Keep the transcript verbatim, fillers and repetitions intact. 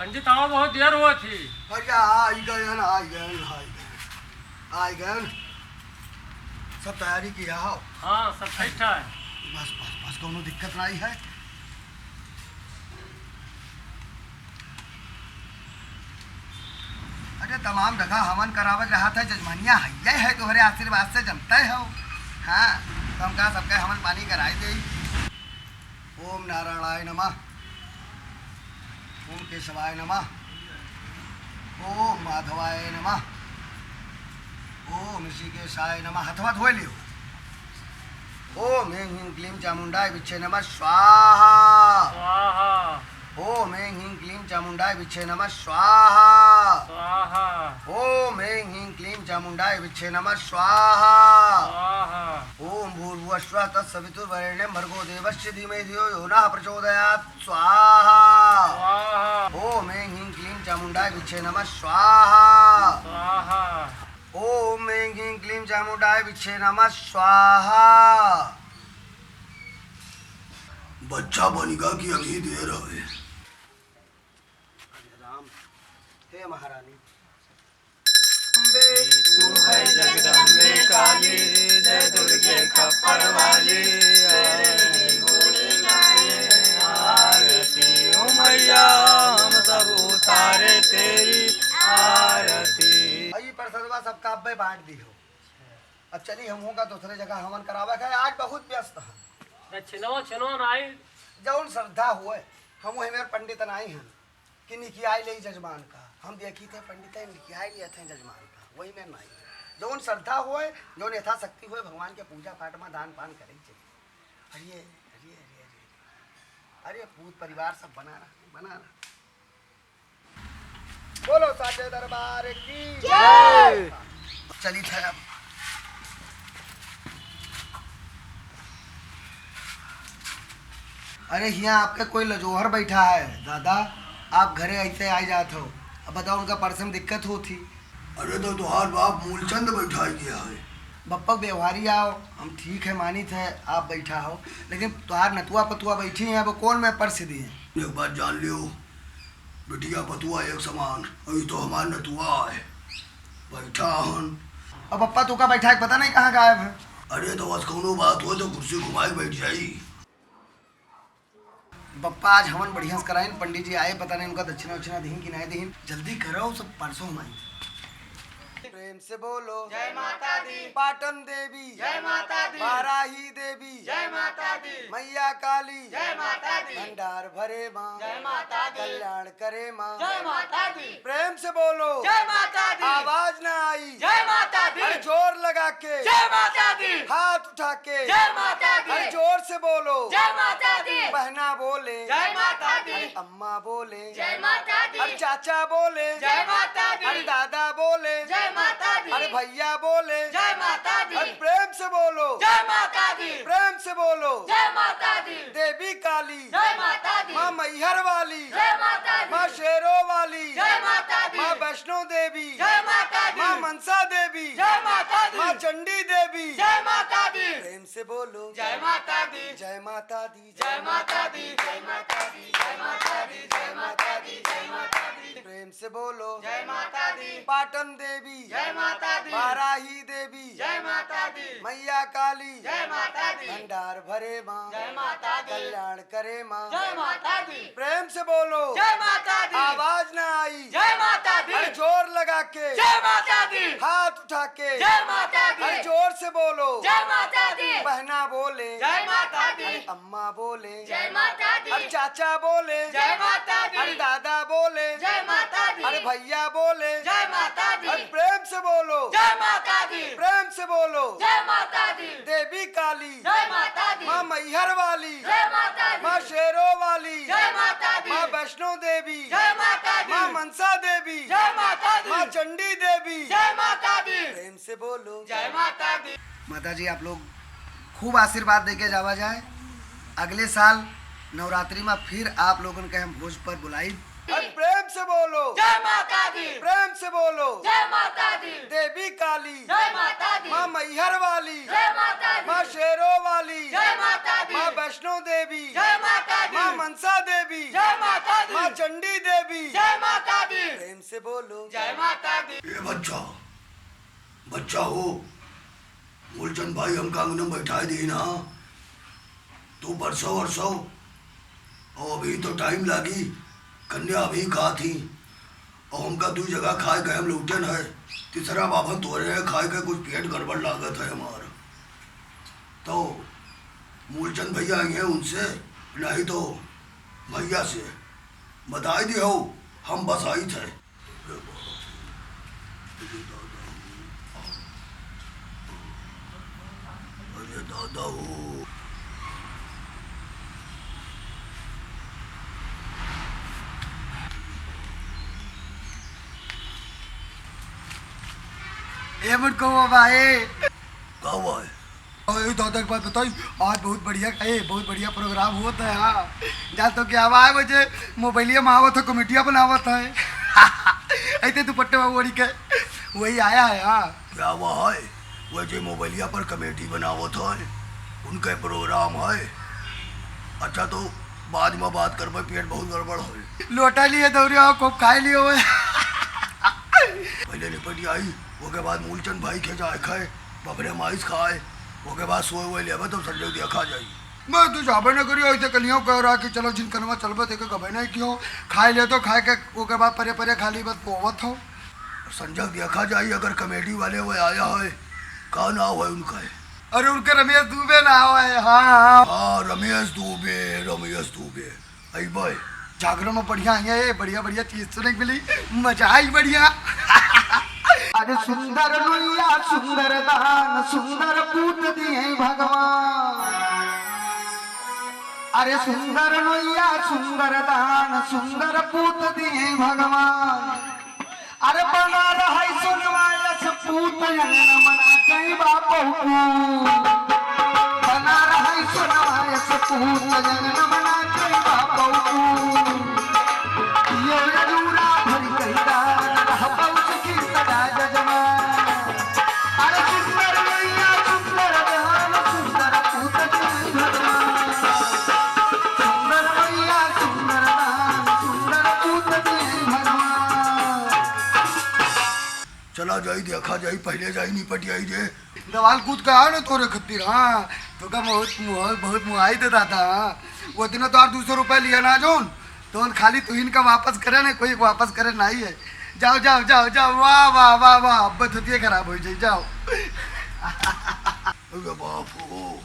पंडित, आओ, बहुत देर हुआ थी। अरे, आई गयन, आई गयन, आई गयन, आई गयन। सब तैयारी किया हो? हाँ, सब ठीक ठाक है। बस, बस, बस, कौनो दिक्कत नहीं है। अरे, तमाम जगह हवन करावत रहत है, जजमनिया हइये है, तोहरे आशीर्वाद से जनते हो। हाँ, तो हम कहा सबके हवन पानी कराई देई। ओम नारायणाय नमः, ओम केशवाय नमः, ओम माधवाय नमः, ओम ऋषिकेशाय नमः। हथवा धोए लियो। ओम ह्रीं ह्रीं क्लीं चामुंडाय विच्चे नमः स्वाहा। स्वाहा। ओम ह्रीं ह्रीं क्लीं चामुंडाय विच्चे नमः स्वाहा। स्वाहा। ओम ह्रीं ह्रीं क्लीं चामुंडाय विच्चे नमः स्वाहा। स्वाहा। ओम भूर्भुवः स्वः तत्सवितुर्वरेण्यं भर्गो देवस्य धीमहि धियो यो नः प्रचोदयात् स्वाहा। स्वाहा। ओम ह्रीं ह्रीं क्लीं चामुंडाय विच्चे नमः स्वाहा। स्वाहा। ओम ह्रीं ह्रीं क्लीं चामुंडाय विच्चे नमः स्वाहा। बच्चा बनिगा कि अभी देर हवे। राम, हे महारानी। अम्बे, तू है जगदम्बे काली, जय दुर्गे खप्पर वाली, तेरे ही गुण गाए हैं आरती। ओ मैया, हम सब उतारे तेरी आरती। अई प्रसादवा सबका अब्बे बांट दी हो। अब चली, हमहू का दूसरे जगह हवन करावे के, आज बहुत व्यस्त है। दक्षिणवा छिनवा नाई। जौन श्रद्धा हुए, हम वही मेरे पंडित नाई हैं कि निकियाई ले जजमान का। हम देखी थे पंडित है, निकियाई लिए थे जजमान का, वही में नाई। जौन श्रद्धा हुए, जौन यथाशक्ति हुए, भगवान के पूजा पाठ में दान पान करे चाहिए। अरे, अरे, अरे, अरे, अरे, पूत परिवार सब बना रहा, बना रहा। बोलो साचे दरबार की जय। चली थे अब। अरे, हियाँ आपके कोई लजोहर बैठा है दादा, आप घरे ऐसे आ जात हो। अब बताओ, उनका परसे में दिक्कत होती। अरे, तो तुहार बाप मूलचंद बैठा ही गया है। बप्पा व्यवहारी आओ, हम ठीक है, मानित है, आप बैठा हो, लेकिन तुहार नतुआ पतुआ बैठी हैं, अब कौन में परसे दिए? एक बात जान लियो, बिटिया पतुआ एक समान, अभी तो हमार नतुआ है, बैठा हन। अब पप्पा तो का बैठा है, पता नहीं कहाँ गायब है। अरे तो बस कौनो बात हो तो कुर्सी घुमाए बैठ जाई। बप्पा आज हवन बढ़िया से कराइन, पंडित जी आए, पता नहीं उनका दक्षिणा उक्षिणा दीहिन कि नहीं दीहिन। जल्दी करो, सब परसों हम आई। प्रेम से बोलो जय माता दी। पाटन देवी जय माता दी। बाराही देवी जय माता दी। मैया काली जय माता दी। भंडार भरे माँ जय माता दी। कल्याण करे माँ जय माता दी। प्रेम से बोलो जय माता दी। आवाज ना आई जय माता दी। अरे जोर लगा के जय माता दी। हाथ उठा के जय माता दी। अरे जोर से बोलो जय माता दी। बहना बोले जय माता दी। अरे अम्मा बोले जय माता दी। अरे चाचा बोले जय माता दी। अरे दादा बोले जय माता दी। अरे भैया बोले जय माता दी। अरे प्रेम से बोलो जय माता दी। प्रेम से बोलो जय माता दी। देवी काली जय माता दी। माँ मैहर वाली जय माता दी। माँ शेरों वाली जय माता दी। माँ वैष्णो देवी जय माता दी। माँ मनसा देवी जय माता दी। माँ चंडी देवी जय माता दी। प्रेम से बोलो जय माता दी। जय माता दी। जय माता दी, जय माता दी, जय माता दी, जय माता दी, जय माता दी। प्रेम से बोलो। जय माता दी। पाटन देवी। जय माता दी। बाराही देवी। जय माता दी। मैया काली। जय माता दी। भंडार भरे माँ। जय माता दी। कल्याण करे माँ। जय माता दी। प्रेम से बोलो। जय माता दी। आवाज ना आई। जय माता दी। अरे जोर लगा के। जय माता दी। हाथ उठा के। जय माता दी। अरे जोर से बोलो। जय माता दी। बहना बोले। जय माता दी। अरे अम्मा बोले। जय माता दी। अरे चाचा बोले। जय माता दी। अरे दादा बोले। जय माता दी। अरे भैया बोले। जय माता दी। अरे प्रेम से बोलो। जय माता दी। प्रेम से बोलो। जय माता दी। देवी काली। जय माता दी। माँ मैहर वाली। जय माता दी। माँ शेरों वाली। जय माता दी। माँ वैष्णो देवी। जय माता दी। माँ मनसा देवी। जय माता दी। माँ चंडी देवी। जय माता दी। प्रेम से बोलो। जय माता दी। माता जी, आप लोग खूब आशीर्वाद देके जावा जाए। अगले साल नवरात्रि में फिर आप लोगन के हम भोज पर बुलाइब। अरे प्रेम से बोलो। जय माता दी। प्रेम से बोलो। जय माता दी। देवी काली। जय माता दी। माँ मैहर वाली। जय माता दी। माँ शेरों वाली। जय माता दी। माँ वैष्णो देवी। जय माता दी। माँ मनसा देवी। जय माता दी। माँ चंडी देवी। जय माता दी। प्रेम से बोलो। जय माता दी। ए बच्चा, बच्चा हो, मूलचंद भाई हमका अंगना में बैठाए दी ना, तू परसों वरसों, और अभी तो टाइम लागी, कन्या अभी कहा थी, और हमका दू जगह खाए के हम लौटन है, तीसरा बाभन तोरे है, खाए के कुछ पेट गड़बड़ लागत है हमार। तो मूलचंद भैया आई हैं उनसे, नहीं तो भैया से बताई दियो, हम बस आई थे। अरे दादा हो। ए मुटको बाबा, ए। का हुआ है? अरे दादा, एक बात बताई, आज बहुत बढ़िया, ए, बहुत बढ़िया प्रोग्राम होत है, हाँ। जान तो क्या हुआ है, वो जे मोबाइलिया में आवत है, कॉमेडिया बनावत है। ऐसे दुपट्टे में ओढ़ के वही आया है, हाँ। क्या हुआ है? वो जे मोबाइलिया पर कॉमेडी बनावत है, उनके प्रोग्राम है। अच्छा, तो बाद में बात करबे, पेट बहुत गड़बड़ है। लोटा लिए दौड़े आओ, खूब खाए लियो है। पहले निपट आई, ओके बाद मूलचंद भाई के जाए खाए। बबरे माइस खाए, ओके बाद सोए हुए लेबे तो संजय देखा जाई। मैं तू जाबे न करियो, ऐसे कलियों कह रहा कि चलो जिन कनवा चलबे, देखे गबे नहीं कियो, खाए ले तो खाए के, ओके बाद परे परे खाली बस पोवत हो। संजय देखा जाई, अगर कॉमेडी वाले वो आया है, का नाव है उनका है? अरे उनके रमेश दुबे नाव है, हाँ, हाँ। हाँ, रमेश दुबे, रमेश दुबे। अइबे। जागरण में बढ़िया है, ये बढ़िया बढ़िया चीज सुने के मिली, मजा आई बढ़िया। अरे सुंदर लुइया, सुंदर दान, सुंदर पूत दिए भगवान। अरे सुंदर लुइया, सुंदर दान, सुंदर पूत दिए भगवान। अरे बना रहै सोनवा यस पूत अंगन मना कई बापू। बना रहै सोनवा यस पूत अंगन मना कई बापू। यो जरूरा भरी कही दान रहबौ सुखी सदा जजमान। अरे सुंदर मैया सुंदर जहान सुंदर पूत जन भगवान। सुंदर मैया सुंदर जहान सुंदर पूत जन भगवान। चला जाई, देखा जाई, पहले जाई निपट जाई जे। दवाल कूद के आओ ना तोरे खातिर, हाँ, तो का बहुत मुहा-, बहुत मुहाई दे दादा, हाँ। वो दिन तो यार दो सौ रुपया लिया ना जोन, तो उन खाली तुहिन का वापस करे ना, कोई वापस करे नहीं है। जाओ, जाओ, जाओ, जाओ, वाह, वाह, वाह, वाह, अब धोतिये खराब हो जाई, जाओ। अरे बाप हो।